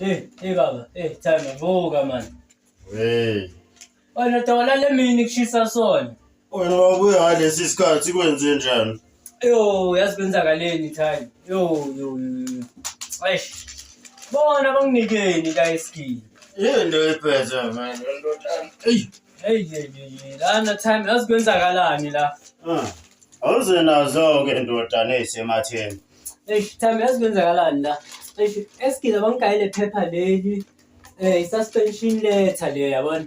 Hey, hey baba, hey time vuka man. Hey. Wena dawala lemini kushisa sona. Wena wabuya ngalesi sikhathi kwenze njani? Yo, yazi kwenzakaleni time. Yo, yo, yo. Eish. Bona banginikeni la esikini. Yini ephethe manje ndodana? Ey. Hey, hey, hey, lana time yazi kwenzakalani la. Ah. Awuze nazo-ke ndodana ey'sematheni. Eish, time yazi kwenzakalani la. Eish, esikini bangigayele phepha leli. Eh, i-suspension letter le yabona.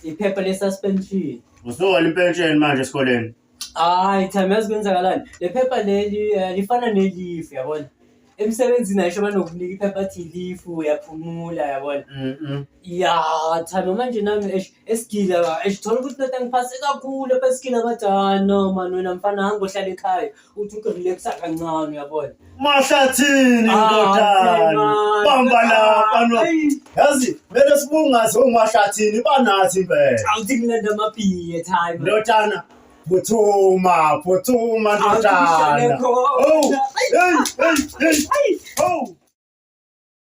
Iphepha le-suspension. Usuhola impentsheni manje esikoleni. Hayi, time yazi kwenzakalani. Le phepha leli lifana ne-leave yabona. Emsebenzini ayisho banokunika iphepha athi leave uyaphumula yabona. Ya, time manje nami eish esigila eish thola ukuthi ndoda ngiphase kakhulu apha esigila bathi hayi no man wena mfana hamba ohlala ekhaya uthi ukurelaxa kancane uyabona. Mahlathini Ah, ndodana. man. Bamba lapha no. Ayi. Yazi kumele sibungaze omahlathini banathi impela. Awuthi ngilanda amabhiye time. Ndodana phuthuma phuthuma Awuthi ndodana. ngishone khona. Oh, hey hey hey. Oh.